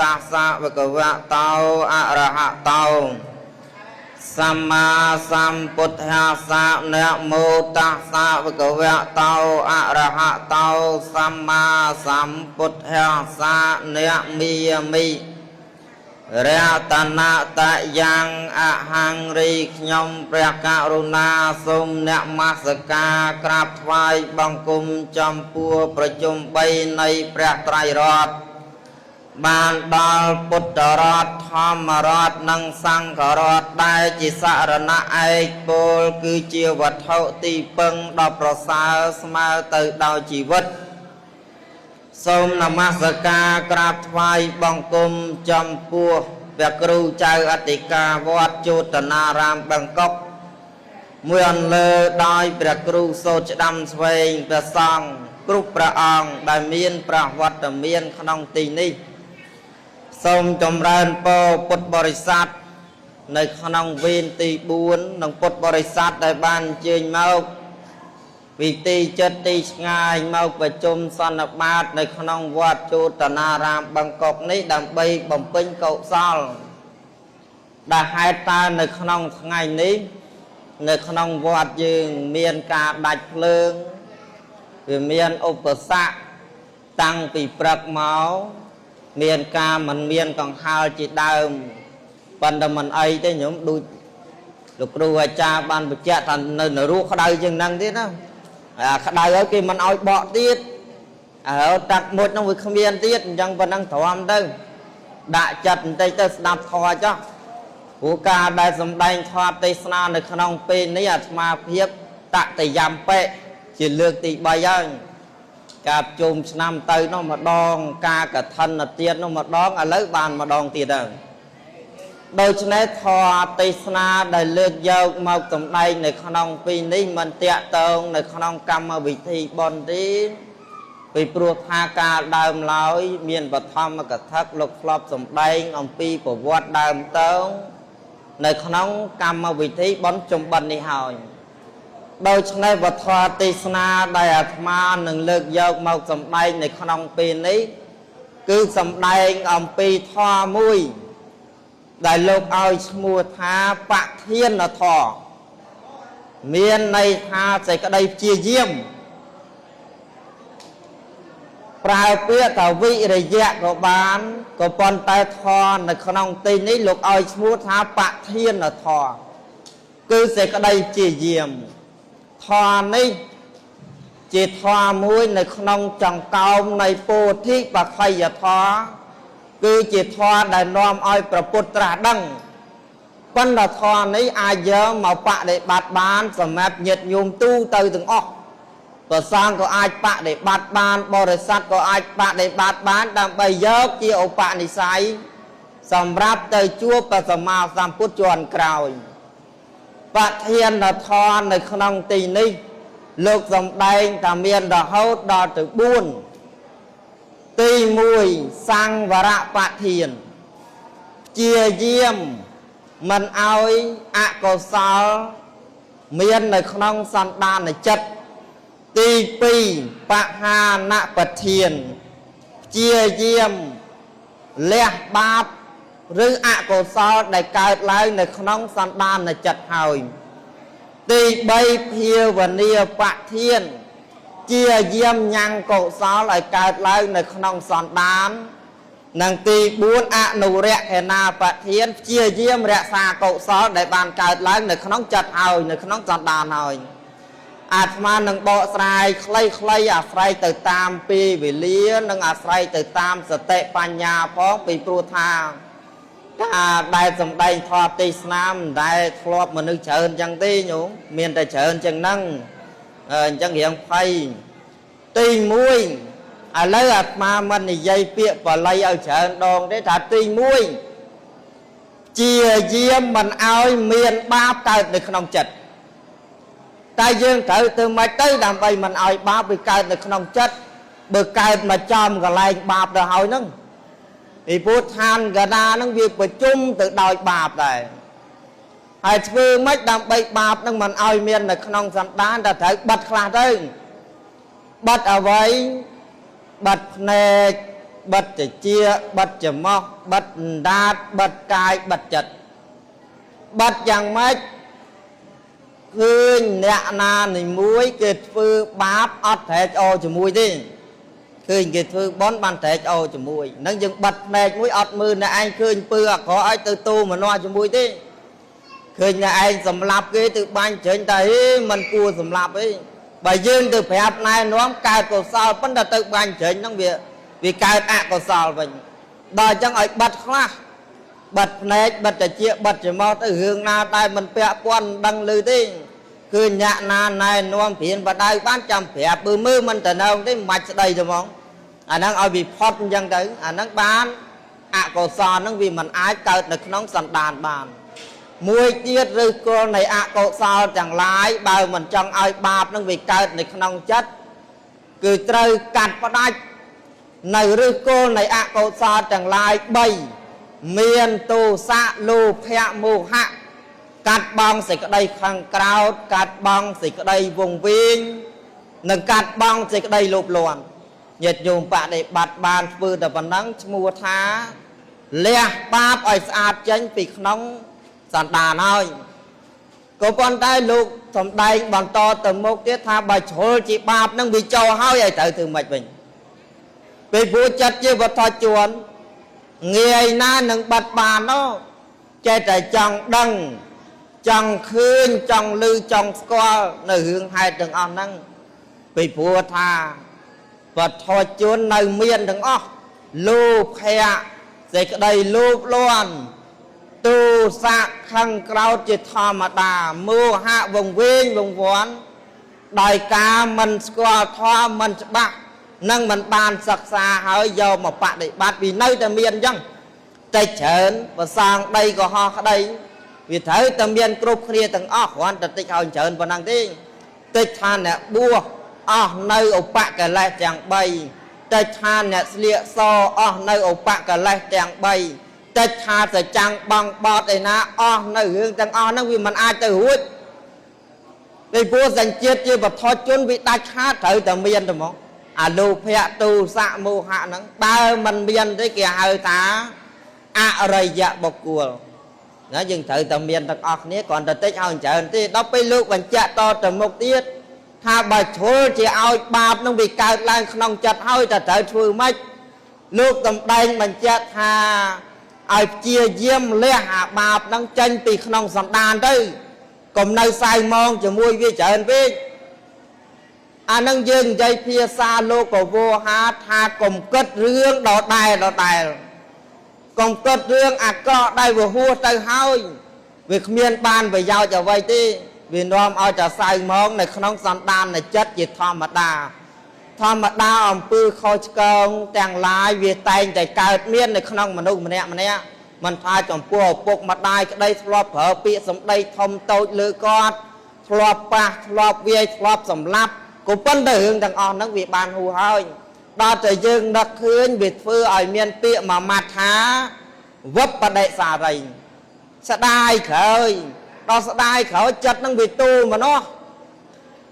តាសៈវកវៈតោអរហតោសម្មាសម្ពុទ្ធាសៈនមោតាសៈវកវៈតោអរហតោសម្មាសម្ពុទ្ធាសៈនមិយមិរតនតយ៉ាងអហង្រីខ្ញុំព្រះករុណាសូមនមស្ការក្រាបថ្វាយបង្គំចំពោះប្រជុំ3នៃព្រះត្រៃរតន៍បានដល់ពុទ្ធរដ្ឋធម្មរដ្ឋនិងសង្ឃរដ្ឋដែលជាសរណៈឯកពលគឺជាវត្ថុទីពឹងដ៏ប្រសើរស្មើទៅដោយជីវិតសូមនមស្ការក្រាបថ្វាយបង្គំចំពោះព្រះគ្រូចៅអធិការវត្តជោតនារាមបឹងកុកមួយអន្លើដោយព្រះគ្រូសូត្រស្ដាំស្វែងព្រះសង្ឃគ្រប់ព្រះអង្គដែលមានព្រះវត្តមានក្នុងទីនេះសូមចម្រើនពរពុទ្ធបរិស័ទនៅក្នុងវេនទី4និងពុទ្ធបរិស័ទដែលបានអញ្ជើញមកពីទីចិត្តទីឆ្ងាយមកប្រជុំសន្និបាតនៅក្នុងវត្តជោតនារាមបឹងកុកនេះដើម្បីបំពេញកុសលដែលហេតុតើនៅក្នុងថ្ងៃនេះនៅក្នុងវត្តយើងមានការដាច់ភ្លើងវាមានឧបសគ្គតាំងពីព្រឹកមកមានការមិនមានកង្ហារជាដើមប៉ុន្តែមិនអីទេញោមដូចលោកគ្រូអាចារ្យបានបញ្ជាក់ថានៅនរកក្តៅជាងហ្នឹងទៀតណាអាក្តៅហើយគេមិនឲ្យបកទៀតហើយតាក់មុជហ្នឹងវាគ្មានទៀតអញ្ចឹងប៉ុណ្ណឹងទ្រាំទៅដាក់ចិត្តបន្តិចទៅស្ដាប់ធម៌ចុះព្រោះការដែលសំដែងធម៌ទេសនានៅក្នុងពេលនេះអាត្មាភាពតតយំបិជាលើកទី3ហើយការជុំឆ្នាំទៅនោះម្ដងការកឋិនទៀតនោះម្ដងឥឡូវបានម្ដងទៀតហើយដូច្នេះធម៌ទេសនាដែលលើកយកមកសម្ដែងនៅក្នុងពេលនេះមិនតាក់ទងនៅក្នុងកម្មវិធីបុណ្យទេពីព្រោះថាការដើមឡើយមានបឋមកថាលោកធ្លាប់សម្ដែងអំពីប្រវត្តិដើមតងនៅក្នុងកម្មវិធីបុណ្យជំបិននេះហើយដូច្នេះវធទេសនាដែលអាត្មានឹងលើកយកមកសម្ដែងនៅក្នុងពេលនេះគឺសម្ដែងអំពីធម៌មួយដែលលោកឲ្យឈ្មោះថាបធានធម៌មានន័យថាសេចក្តីព្យាយាមប្រើពាក្យថាវិរិយៈក៏បានក៏ប៉ុន្តែធម៌នៅក្នុងទីនេះលោកឲ្យឈ្មោះថាបធានធម៌គឺសេចក្តីព្យាយាមធម៌នេះជាធម៌មួយនៅក្នុងចង្កោមនៃពោធិបក្ខយធម៌គឺជាធម៌ដែលនាំឲ្យព្រះពុទ្ធត្រាស់ដឹងប៉ុន្តែធម៌នេះអាចយកមកបដិបត្តិបានសម្រាប់ញាតិញោមទូទៅទាំងអស់ព្រះសង្ឃក៏អាចបដិបត្តិបានបរិស័ទក៏អាចបដិបត្តិបានដើម្បីយកជាឧបនិស្ស័យសម្រាប់ទៅជួបព្រះសម្មាសម្ពុទ្ធជាន់ក្រោយបធានធម៌នៅក្នុងទីនេះលោកសំដែងថាមានរហូតដល់ទៅ4ទី1សង្វរបធានព្យាយាមមិនឲ្យអកុសលមាននៅក្នុងសន្តានចិត្តទី2បហានបធានព្យាយាមលះបាបឬអកុសលដែលកើតឡើងនៅក្នុងសន្តានចិត្តហើយទី3ភាវនាបធានជាយាមញ៉ាំងកុសលឲ្យកើតឡើងនៅក្នុងសន្តាននិងទី4អនុរក្ខណាបធានព្យាយាមរក្សាកុសលដែលបានកើតឡើងនៅក្នុងចិត្តហើយនៅក្នុងសន្តានហើយអាត្មានឹងបកស្រាយខ្លីៗអាស្រ័យទៅតាមពេលវេលានិងអាស្រ័យទៅតាមសតិបញ្ញាផងពីព្រោះថាការដែលសំដែងធម៌ទេសនាមិនដែលធ្លាប់មនុស្សច្រើនចឹងទេញោមមានតែច្រើនចឹងហ្នឹងអញ្ចឹងរៀងភ័យទី1ឥឡូវអាត្មាមិននិយាយពាក្យបាលីឲ្យច្រើនដងទេថាទី1ជាយាមមិនឲ្យមានបាបកើតនៅក្នុងចិត្តតែយើងត្រូវធ្វើម៉េចទៅដើម្បីមិនឲ្យបាបវាកើតនៅក្នុងចិត្តបើកើតមកចំកន្លែងបាបទៅហើយហ្នឹងពីព្រោះឋានកដាហ្នឹងវាប្រជុំទៅដោយបាបដែរហើយធ្វើម៉េចដើម្បីបាបហ្នឹងមិនឲ្យមាននៅក្នុងសន្តានតែត្រូវបិទខ្លះទៅបិទអ្វីបិទភ្នែក បិទតិចបិទច្រមុះបិទអណ្ដាតបិទកាយបិទចិត្តបិទយ៉ាងម៉េចឃើញអ្នកណានីមួយគេធ្វើបាបអត់ត្រែកអរជាមួយទេឃើញគេធ្វើបន់បានត្រែកអរជាមួយនឹងយើងបិទភ្នែកមួយអត់មើលអ្នកឯងឃើញពើអាក្រក់ឲ្យទៅទូមនាស់ជាមួយទេឃើញអ្នកឯងសម្លាប់គេទៅបាញ់ចេញតែហេមិនគួរសម្លាប់ទេបើយើងទៅប្រាប់ណែនាំកើតកុសលប៉ុន្តែទៅបាញ់ចេញហ្នឹងវាកើតអកុសលវិញដល់អញ្ចឹងឲ្យបិទខ្លះបិទភ្នែកបិទតិចបិទច្រមុះទៅរឿងណាដែលមិនពាក់ព័ន្ធមិនដឹងឮទេគឺអ្នកណាណែនាំព្រានបដៅបានចាំប្រាប់បើមើលមិនតំណងទេមិនបាច់ស្ដីទៅហ្មងអាហ្នឹងឲ្យវាផុតអញ្ចឹងទៅអាហ្នឹងបានអកុសលហ្នឹងវាមិនអាចកើតនៅក្នុងសន្តានបានមួយទៀតឬគល់នៃអកុសលទាំងឡាយបើមិនចង់ឲ្យបាបនឹងវាកើតនៅក្នុងចិត្តគឺត្រូវកាត់ផ្ដាច់នៅឫសគល់នៃអកុសលទាំងឡាយ3មានទោសៈលោភៈមោហៈកាត់បងសេចក្តីខាងក្រោតកាត់បងសេចក្តីវង្វេងនិងកាត់បងសេចក្តីលោភលន់ញាតិញោមបដិបត្តិបានធ្វើតែប៉ុណ្ណឹងឈ្មោះថាលះបាបឲ្យស្អាតចេញពីក្នុងសន្តានហើយក៏ប៉ុន្តែលោកសំដែងបន្តទៅមុខទៀតថាបើជ្រុលជាបាបនឹងវាចូលហើយឲ្យត្រូវធ្វើម៉េចវិញពេលព្រោះចិត្តជាវត្ថុជនងាយណានឹងបាត់បាននោះចេះតែចង់ដឹងចង់ឃើញចង់ឮចង់ស្គាល់នៅរឿងហេតុទាំងអស់ហ្នឹងពីព្រោះថាវត្ថុជននៅមានទាំងអស់លោភៈសេចក្តីលោភលន់ទោសៈខឹងក្រោធជាធម្មតាមោហៈវង្វេងវង្វាន់ដោយការមិនស្គាល់ធម៌មិនច្បាស់និងមិនបានសិក្សាហើយយកមកបដិបត្តិវានៅតែមានអញ្ចឹងតិចច្រើនប្រសងដីក៏ហោះក្តីវាត្រូវតែមានគ្រប់គ្នាទាំងអស់គ្រាន់តែតិចហើយច្រើនប៉ុណ្ណឹងទេតិចថាអ្នកបួសអស់នៅឧបកិលេសទាំង3តិចថាអ្នកស្លៀកសអស់នៅឧបកិលេសទាំង3តិចថាសចាំងបងបតឯណាអស់នៅរឿងទាំងអស់ហ្នឹងវាមិនអាចទៅរួចពីព្រោះសញ្ជាតិជាបឋជនវាដាច់ខាតត្រូវតែមានតែមកអាលោភៈទោសៈមោហៈហ្នឹងបើមិនមានទេគេហៅថាអរិយបុគ្គលណាយើងត្រូវតែមានទាំងអស់គ្នាគ្រាន់តែតិចឲ្យច្រើនទេដល់ពេលលោកបញ្ជាក់តទៅមុខទៀតថាបើជ្រុលជាឲ្យបាបនឹងវាកើតឡើងក្នុងចិត្តហើយតើត្រូវធ្វើម៉េចលោកតំដែងបញ្ជាក់ថាឲ្យព្យាយាមលះអាបាបនឹងចេញពីក្នុងសន្តានទៅកុំនៅសៅមងជាមួយវាច្រើនពេកអានឹងយើងនិយាយភាសាលោកវោហាថាកុំគិតរឿងដដែលដដែលកុំគិតរឿងអាក្រក់ដែលវាហួសទៅហើយវាគ្មានបានប្រយោជន៍អ្វីទេវានាំឲ្យតែសៅមងនៅក្នុងសន្តាននៃចិត្តជាធម្មតាធម្មតាអំពើខុសឆ្គងទាំងឡាយវាតែងតែកើតមាននៅក្នុងមនុស្សម្នាក់ម្នាក់មិនថាចំពោះឪពុកម្ដាយក្តីធ្លាប់ប្រើពាក្យសម្ដីធំតូចលើគាត់ធ្លាប់ប៉ះធ្លាប់វាយធ្លាប់សម្លាប់ក៏ប៉ុន្តែរឿងទាំងអស់ហ្នឹងវាបានហួសហើយដល់តែយើងនឹកឃើញវាធ្វើឲ្យមានពាក្យមួយម៉ាត់ថាវបដិសារីស្ដាយក្រោយដល់ស្ដាយក្រោយចិត្តហ្នឹងវាទូមនោះ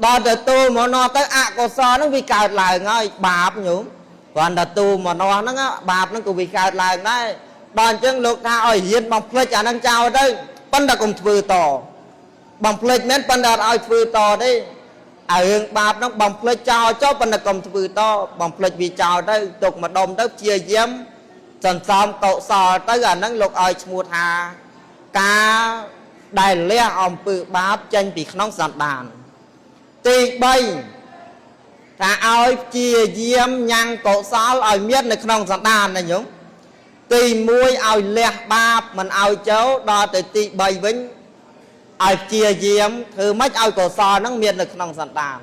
ដល់ទៅទូមនោះទៅអកុសលហ្នឹងវាកើតឡើងហើយបាបញោមគ្រាន់តែទូមនោះហ្នឹងបាបហ្នឹងក៏វាកើតឡើងដែរដល់អញ្ចឹងលោកថាឲ្យរៀនបំភ្លេចអាហ្នឹងចោលទៅប៉ុន្តែកុំធ្វើតបំភ្លេចមែនប៉ុន្តែអត់ឲ្យធ្វើតទេអារឿងបាបហ្នឹងបំភ្លេចចោលចុះប៉ុន្តែកុំធ្វើតបំភ្លេចវាចោលទៅទុកម្ដុំទៅព្យាយាមសន្សំកុសលទៅអាហ្នឹងលោកឲ្យឈ្មោះថាការដែលលះអំពើបាបចេញពីក្នុងសន្តានទី3ថាឲ្យព្យាយាមញ៉ាំងកុសលឲ្យមាននៅក្នុងសន្តានណាញោមទី1ឲ្យលះបាបមិនឲ្យចូលដល់ទៅទី3វិញឲ្យព្យាយាមធ្វើម៉េចឲ្យកុសលហ្នឹងមាននៅក្នុងសន្តាន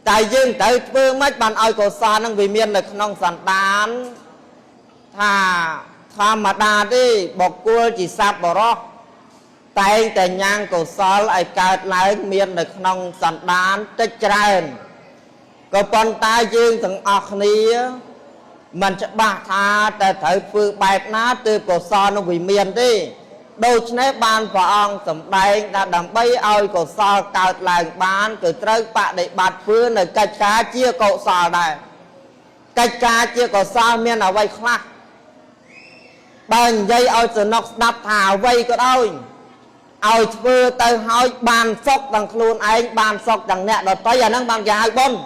តែយើងត្រូវធ្វើម៉េចបានឲ្យកុសលហ្នឹងវាមាននៅក្នុងសន្តានថាធម្មតាទេបុគ្គលជាសត្វបរោះតែងតែញ៉ាំងកុសលឲ្យកើតឡើងមាននៅក្នុងសន្តានតិចច្រើនក៏ប៉ុន្តែយើងទាំងអស់គ្នាមិនច្បាស់ថាតែត្រូវធ្វើបែបណាទើបកុសលនោះវាមានទេដូច្នេះបានព្រះអង្គសម្ដែងថាដើម្បីឲ្យកុសលកើតឡើងបានគឺត្រូវបដិបត្តិធ្វើនៅកិច្ចការជាកុសលដែរ កិច្ចការជាកុសលមានអ្វីខ្លះបើនិយាយឲ្យសំណុកស្ដាប់ថាអ្វីក៏ដោយឲ្យធ្វើទៅឲ្យបានសុខទាំងខ្លួនឯងបានសុខទាំងអ្នកដទៃអាហ្នឹងបានគេហៅបុណ្យ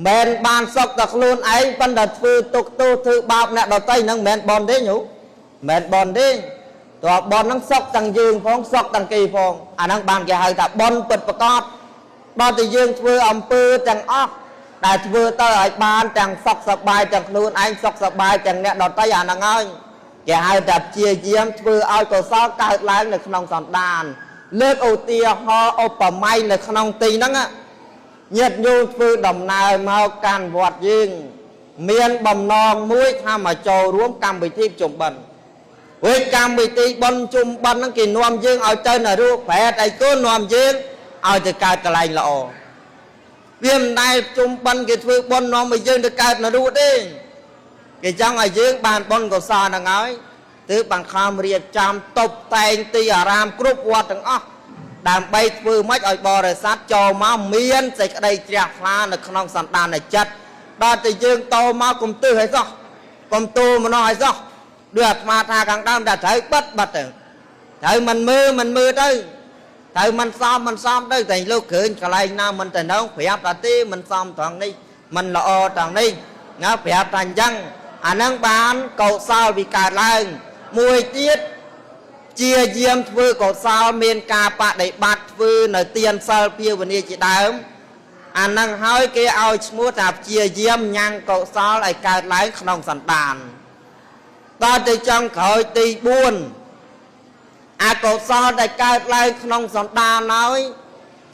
មិនបានសុខតែខ្លួនឯងប៉ុន្តែធ្វើទុកទោសធ្វើបាបអ្នកដទៃហ្នឹងមិនមែនបុណ្យទេញូមិនមែនបុណ្យទេតើបុណ្យហ្នឹងសុខទាំងយើងផងសុខទាំងគេផងអាហ្នឹងបានគេហៅថាបុណ្យពិតប្រាកដដល់តែយើងធ្វើអំពើទាំងអស់ដែលធ្វើទៅឲ្យបានទាំងសុខសប្បាយទាំងខ្លួនឯងសុខសប្បាយទាំងអ្នកដទៃអាហ្នឹងហើយគេហៅថាព្យាយាមធ្វើឲ្យកុសលកើតឡើងនៅក្នុងសន្តានលើកឧទាហរណ៍ឧបមានៅក្នុងទីហ្នឹងញាតិញោមធ្វើដំណើរមកកាន់វត្តយើងមានបំណងមួយថាមកចូលរួមកម្មវិធីជុំបិណ្ឌវិញកម្មវិធីបុណ្យជុំបិណ្ឌហ្នឹងគេនាំយើងឲ្យទៅនរកប្រែតអីគូនាំយើងឲ្យទៅកើតកន្លែងល្អវាមិនដែលជុំបិណ្ឌគេធ្វើបុណ្យនាំឲ្យយើងទៅកើតនរកទេគេចង់ឲ្យយើងបានបុណ្យកុសលហ្នឹងហើយទើបបង្ខំរៀបចំតុបតែងទីអារាមគ្រប់វត្តទាំងអស់ដើម្បីធ្វើម៉េចឲ្យបរិស័ទចូលមកមានសេចក្តីជ្រះថ្លានៅក្នុងសន្តានចិត្តដល់តែយើងតមកគុំទិសឲ្យសោះគុំទូម្នោះឲ្យសោះដូចអាត្មាថាខាងដើមតែត្រូវបិទបិទទៅត្រូវមិនមើលមិនមើលទៅត្រូវមិនសមមិនសមទៅតែលោកគ្រឿនកន្លែងណាមិនទៅនៅប្រាប់ថាទេមិនសមត្រង់នេះមិនល្អត្រង់នេះណាប្រាប់ថាអញ្ចឹងអាហ្នឹងបានកុសលវាកើតឡើងមួយទៀតជាយាមធ្វើកុសលមានការបដិបត្តិធ្វើនៅទានសិលភាវនាជាដើមអាហ្នឹងហើយគេឲ្យឈ្មោះថាព្យាយាមញ៉ាំងកុសលឲ្យកើតឡើងក្នុងសន្តានដល់ទៅចុងក្រោយទី4អកុសលដែលកើតឡើងក្នុងសន្តានហើយ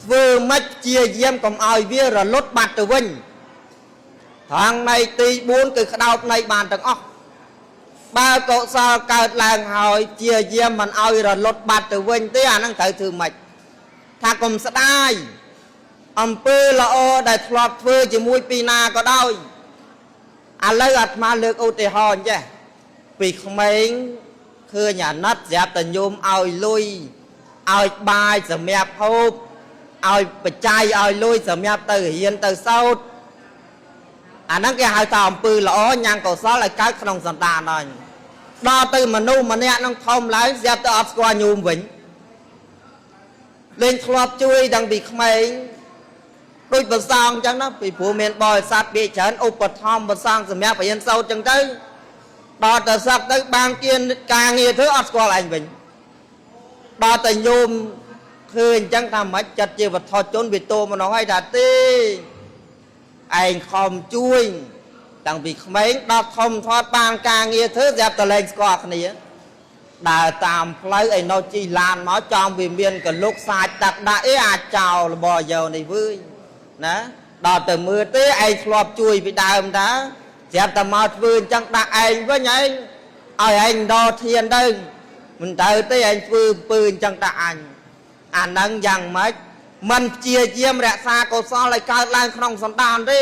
ធ្វើម៉េចព្យាយាមកុំឲ្យវារលត់បាត់ទៅវិញត្រង់នៃទី4គឺក្តោបនៃបានទាំងអស់បើកុសលកើតឡើងហើយព្យាយាមមិនឲ្យរលត់បាត់ទៅវិញទេអាហ្នឹងត្រូវធ្វើម៉េចថាកុំស្ដាយអំពើល្អដែលធ្លាប់ធ្វើជាមួយពីណាក៏ដោយឥឡូវអាត្មាលើកឧទាហរណ៍អញ្ចេះពីក្មេងឃើញអាណិតស្រាប់តែញោមឲ្យលុយឲ្យបាយសម្រាប់ហូបឲ្យបច្ច័យឲ្យលុយសម្រាប់ទៅរៀនទៅសោតអាហ្នឹងគេហៅថាអំពើល្អញ៉ាំងកុសលឲ្យកើតក្នុងសន្តានហើយដល់ទៅមនុស្សម្នាក់នឹងធំឡើងស្រាប់តែអត់ស្គាល់ញោមវិញលែងធ្លាប់ជួយតាំងពីក្មេងដូចប្រសងអញ្ចឹងណាពីព្រោះមានបរិស័ទពាក្យច្រើនឧបត្ថម្ភប្រសងសម្រាប់រៀនសូត្រអញ្ចឹងទៅដល់ទៅសឹកទៅបានគៀនការងារធ្វើអត់ស្គាល់ឯងវិញដល់តែញោមឃើញអញ្ចឹងថាម៉េចចិត្តជាវត្ថុជនវាតោម្ដងហើយថាទេឯងខំជួយតាំងពីក្មេងដល់ធំធាត់បានការងារធ្វើស្រាប់តែលែងស្គាល់គ្នាដើរតាមផ្លូវឯនោះជីឡានមកចំវាមានកលុកសាច់តាក់ដាក់អីអាចចោលរបស់យកនេះវើយណាដល់ទៅមើលទេឯងធ្លាប់ជួយពីដើមតាស្រាប់តែមកធ្វើអញ្ចឹងដាក់ឯងវិញឯងឲ្យឯងដល់ធានទៅមិនទៅទេឯងធ្វើពើអញ្ចឹងដាក់អញអាហ្នឹងយ៉ាងម៉េចមិនព្យាយាមរក្សាកុសលឲ្យកើតឡើងក្នុងសន្តានទេ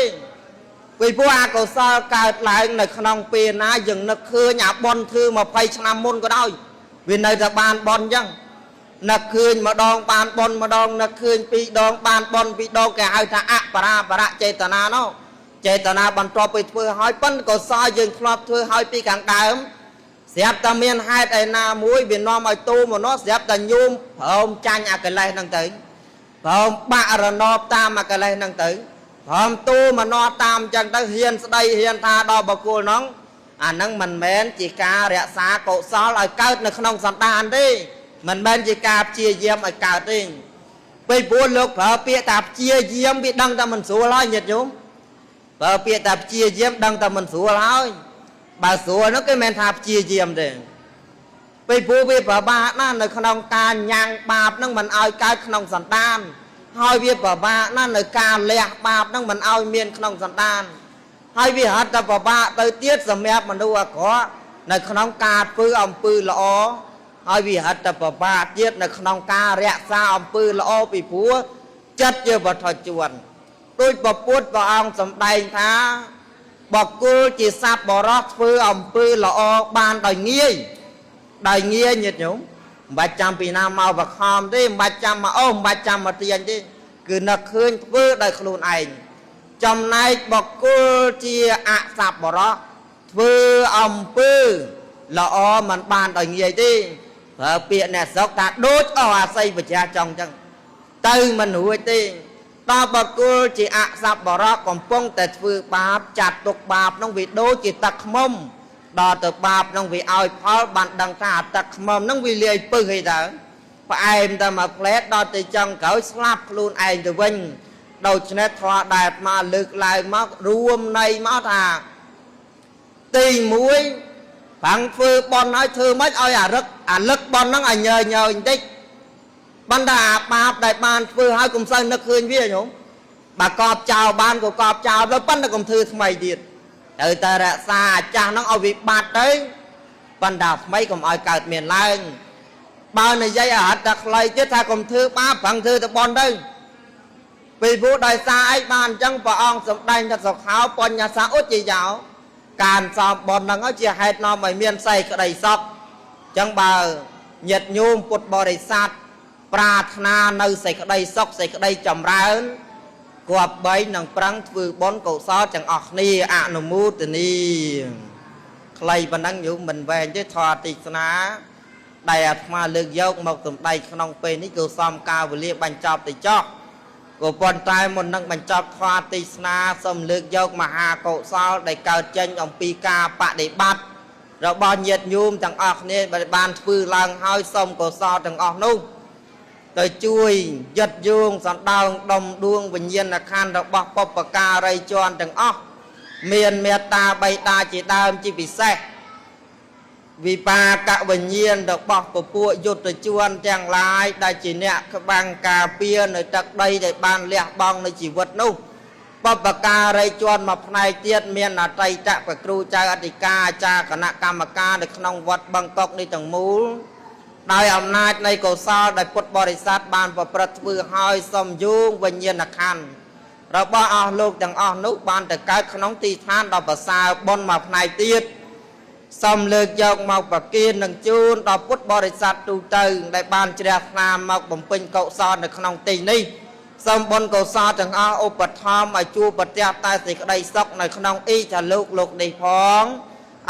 ពីព្រោះអកុសលកើតឡើងនៅក្នុងពេលណាយើងនឹកឃើញអាបុណ្យធ្វើ20ឆ្នាំមុនក៏ដោយវានៅតែបានបុណ្យអញ្ចឹងនឹកឃើញម្ដងបានបុណ្យម្ដងនឹកឃើញពីរដងបានបុណ្យពីរដងគេហៅថាអបរាបរៈចេតនានោះចេតនាបន្ទាប់ពីធ្វើហើយប៉ុន្តែកុសលយើងធ្លាប់ធ្វើហើយពីខាងដើមស្រាប់តែមានហេតុឯណាមួយវានាំឲ្យទូមនោះស្រាប់តែញោមព្រមចាញ់អកិលេសហ្នឹងទៅព្រមបាក់រណបតាមអកិលេសហ្នឹងទៅព្រមទូមនោះតាមអញ្ចឹងទៅហ៊ានស្ដីហ៊ានថាដល់បុគ្គលហ្នឹងអាហ្នឹងមិនមែនជាការរក្សាកុសលឲ្យកើតនៅក្នុងសន្តានទេមិនមែនជាការព្យាយាមឲ្យកើតទេពេលព្រោះលោកប្រើពាក្យថាព្យាយាមវាដឹងតែមិនស្រួលហើយញាតិញោមប្រើពាក្យថាព្យាយាមដឹងតែមិនស្រួលហើយបើស្រួលនោះគេមិនថាព្យាយាមទេពេលព្រោះវាប្របាកណាស់នៅក្នុងការញ៉ាំងបាបហ្នឹងមិនឲ្យកើតក្នុងសន្តានហើយវាប្របាកណាស់នៅការលះបាបហ្នឹងមិនឲ្យមានក្នុងសន្តានហើយវាហត់តែប្របាកទៅទៀតសម្រាប់មនុស្សអាក្រក់នៅក្នុងការធ្វើអំពើល្អហើយវាហត់តែប្របាកទៀតនៅក្នុងការរក្សាអំពើល្អពីព្រោះចិត្តជាវត្ថុជនដោយពពុទ្ធព្រះអង្គសម្ដែងថាបុគ្គលជាសត្វបរោះធ្វើអំពើល្អបានដោយងាយដោយងាយញាតិញោមមិនបាច់ចាំពីណាមកបខំទេមិនបាច់ចាំមកអូសមិនបាច់ចាំមកទាញទេគឺនឹកឃើញធ្វើដោយខ្លួនឯង ចំណែកបុគ្គលជាអសប្បុរសធ្វើអំពើល្អមិនបានដោយងាយទេប្រើពាក្យអ្នកស្រុកថាដូចអស់អាស័យបច្ចាចង់ចឹងទៅមិនរួចទេដល់បុគ្គលជាអសប្បុរសកំពុងតែធ្វើបាបចាត់ទុកបាបនោះវាដូចជាទឹកខ្មុំដល់ទៅបាបនោះវាឲ្យផលបានដឹងថាអាទឹកខ្មុំនោះវាលាយពឹសអីទៅផ្អែមតែមួយផ្លែតដល់ទៅចង់ក្រោយស្លាប់ខ្លួនឯងទៅវិញដូច្នេះធម៌ដែលអាត្មាលើកឡើងមករួមន័យមកថាទី1បាំងធ្វើបន់ឲ្យធ្វើម៉េចឲ្យអារឹកអាលឹកបន់ហ្នឹងឲ្យញើញើបន្តិចបណ្ដាអាបាបដែលបានធ្វើឲ្យកុំសូវនឹកឃើញវាញោមបើកបចោលបានក៏កបចោលទៅប៉ុន្តែកុំធ្វើថ្មីទៀតត្រូវតែរក្សាអាចាស់ហ្នឹងឲ្យវាបាត់ទៅបណ្ដាថ្មីកុំឲ្យកើតមានឡើងបើនិយាយឲ្យអត់តែខ្លីទៀតថាកុំធ្វើបាបប្រឹងធ្វើទៅបន់ទៅពីព្រោះដោយសារអីបានអញ្ចឹងព្រះអង្គសម្ដែងថាសុខោបញ្ញសាឧច្ចយោការសំបន់ហ្នឹងហើយជាហេតុនាំឲ្យមានសេចក្តីសុខអញ្ចឹងបើញាតិញោមពុទ្ធបរិស័ទប្រាថ្នានៅសេចក្តីសុខសេចក្តីចម្រើនគប្បីនឹងប្រឹងធ្វើបុណ្យកុសលទាំងអស់គ្នាអនុមោទនីខ្លីប៉ុណ្ណឹងញោមមិនវែងទេធម៌ទេសនាដែលអាត្មាលើកយកមកសម្ដែងក្នុងពេលនេះគឺសំកាលវេលាបញ្ចប់ទៅចោះក៏ប៉ុន្តែមុននឹងបញ្ចប់ធម៌ទេសនាសូមលើកយកមហាកុសលដែលកើតចេញអំពីការបដិបត្តិរបស់ញាតិញោមទាំងអស់គ្នាដែលបានធ្វើឡើងហើយសូមកុសលទាំងអស់នោះទៅជួយយឹតយោងសណ្ដោងដុំដួងវិញ្ញាណក្ខន្ធរបស់បុព្វការីជនទាំងអស់មានមេត្តាបិតាជាដើមជាពិសេសវិបាកវិញ្ញាណរបស់ពពួកយុទ្ធជនទាំងឡាយដែលជាអ្នកក្បាំងការពារនៅទឹកដីដែលបានលះបង់នៅជីវិតនោះបុព្វការីជនមួយផ្នែកទៀតមានអតីតព្រះគ្រូចៅអធិការអាចារ្យគណៈកម្មការនៅក្នុងវត្តបឹងកុកនេះទាំងមូលដោយអំណាចនៃកុសលដែលពុទ្ធបរិស័ទបានប្រព្រឹត្តធ្វើឲ្យសំយោងវិញ្ញាណក្ខន្ធរបស់អស់លោកទាំងអស់នោះបានទៅកើតក្នុងទីឋានដ៏ប្រសើរបុណ្យមួយផ្នែកទៀតសូមលើកយកមកប្រគិននឹងជូនដល់ពុទ្ធបរិស័ទទូទៅដែលបានជ្រះថ្លាមកបំពេញកុសលនៅក្នុងទីនេះសូមបុណ្យកុសលទាំងអស់ឧបត្ថម្ភឲ្យជួបប្រទះតែសេចក្តីសុខនៅក្នុងអ៊ីថាលោកលោកនេះផង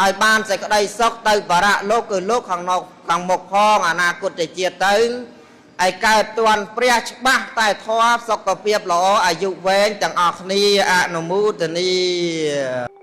ឲ្យបានសេចក្តីសុខទៅបរៈលោកគឺលោកខាងនោះខាងមុខផងអនាគតជាតិទៅឲ្យកើតទាន់ព្រះច្បាស់តែធម៌សុខភាពល្អអាយុវែងទាំងអស់គ្នាអនុមោទនី។